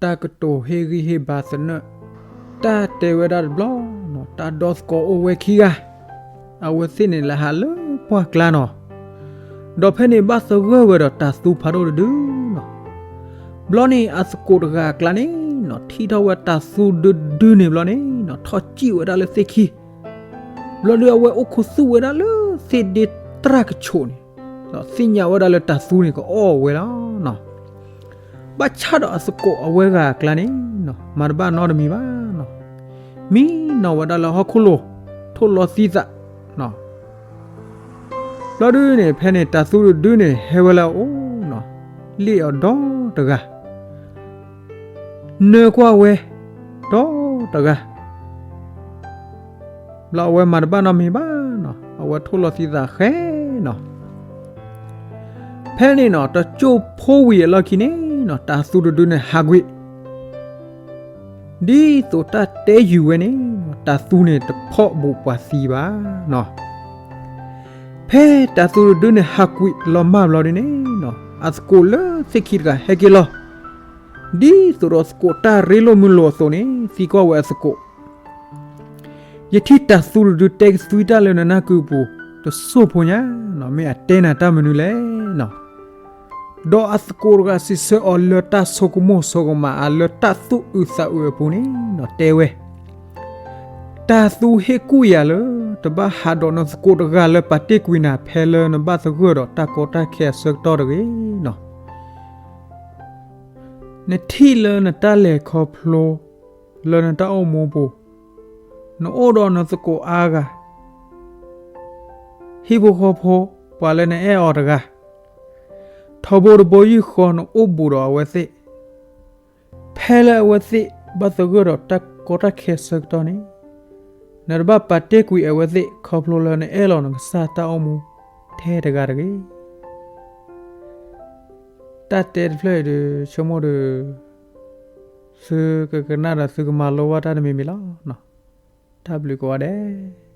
တၢ်ကတိၤဟ့ၣ်ဂံၢ်ဟ့ၣ်ဘါသနၢၣ်, တၢ်တဲဝဲဒၣ်တဘျီနီၤ, တၢ်ဒီသကိးအိၣ်ဝဲခံဂၤ, အဝဲသ့ၣ်န့ၣ်လဲၤဟးလၢပှၢ်ကျါနီၤ. ဒီးဖဲန့ၣ်ဘၣ်သဂၢၢ်ဝဲဒီးတၤသူဖးဒိၣ်တဒုနီၤ. ဘျီန့ၣ်အသကိးတဂၤအကျါန့ၣ်နီၤ, ထံၣ်ထီၣ်ဝဲတၤသူဒုဒုန့ၣ်ဘျီန့ၣ်နီၤ, ထီၣ်စံၣ်ဝဲဒၣ်လၢသ့ၣ်ခံ, ဘျီဒုအဝဲအိၣ်ခူသူၣ်ဝဲဒၣ်လၢသ့ၣ်ဒ့တြၢ်ကဆိးန့ၣ်, ဒီးသ့ၣ်ညါဝဲဒၣ်လၢတၤသူန့ၣ်ကအီၣ်ဝဲလီၤနီၤ. ဘၣ်ဆၣ်ဒီးအသကိးအဝဲဂၤအကျါန့ၣ်နီၤ, မၤတဘၣ်နီတမံၤဘၣ်နီၤ. မံနီၤဝဲဒၣ်လၢဟီၣ်ခိၣ်လိၤ, ထိၣ်လီၤသံသးနီၤ. ဘျီဒုန့ၣ် ဖဲန့ၣ်တၤသူတဒုန့ၣ် ဟဲဝဲလၢအအိၣ်နီၤ, လ့ၣ်အီၤဒီတဂၤ, နၢကွၢ်ဝဲဒီတဂၤ, ဘျီအဝဲမၤတဘၣ်နီတမံၤဘၣ်နီၤ, အဝဲထိၣ်လီၤသံသးဃဲနီၤ. ဖဲန့ၣ်နီၤ တကၠိၢ်ဖိဝံၤအလီၢ်ခံန့ၣ်နီၤ, တၤသူတဒုန့ၣ်ဟးကွံာ် ဒ်သိးတၢ်တဲယုာ်ဝဲန့ၣ်, တၤသူန့ၣ်တဖီၣ်ဘူးပှၤသံဘၣ်နီၤ. ဖဲတၤသူတဒုန့ၣ်ဟးကွံာ်လီၤမၢ်ဘျီဒုန့ၣ်နီၤ, အသကိးလၢသ့ၣ်ခံတဂၤဟဲက့ၤလီၤ. ဒ်သိးဒီးသကိးတၢ်ရ့လိာ်မုာ်လိာ်အသိးန့ၣ် သံကွၢ်ဝဲအသကိး, ယထံၣ်တၤသူတဒုတဲကသွံတၢ်လၢနနၢ်ကုပူၤ တစိၢ်ဖိညါနီၤ, မ့ၢ်အတဲနၤတၢ်မနုၤလဲၣ်နီၤ. ဒီးအသကိးတဂၤစံးဆၢအီၤလၢတၢ်ဆိကမိၣ်ဆိကမးအလၢတၢ်သူၣ်အုးသးအုးအပူၤန့ၣ်နီၤ, တဲဝဲ, တၤသူဟ့ၣ်ကူၣ်ယၤလၢ တဘၣ်ဟးဒိးနသကိးတဂၤလၢပာ်တ့ၢ်ကွံာ်နၤဖဲလၢနဘၣ်သဂၢၢ်ဒီးတၢ်ကီတၢ်ခဲအဆၢကတီၢ်တဂ့ၤနီၤ. နထံၣ်လၢနတၢ်လဲၤခီဖျိ လၢနတၢ်အိၣ်မူပူၤ, နအိၣ်ဒီးနသကိးအါဂၤ, ဟံၣ်ဖိဃီဖိ ပှၤလၢနအဲၣ်အီၤတဂၤ, ထီဘိတဘိယူၢ်ဃီနအိၣ်ဘူးဒီးအဝဲသ့ၣ်, ဖဲလၢအဝဲသ့ၣ်ဘၣ်သဂၢၢ်ဒီးတၢ်ကီတၢ်ခဲအဆၢကတီၢ်န့ၣ်, နတဘၣ်ပာ်တ့ၢ်ကွံာ်အဝဲသ့ၣ် ခီဖျိလၢနအဲၣ်လီၤနကစၢ်တၢ်အိၣ်မူထဲတဂၤတဂ့ၤ. တၢ်တဲတဖျၢၣ်အံၤဒီး ဆိကမိၣ်ဒီး သုကကနၣ်ဒီးသုကမၤလိဘၣ်တၢ်တမံၤမံၤလီၤ. တၢ်ဘျုးကိးဂၤဒဲး.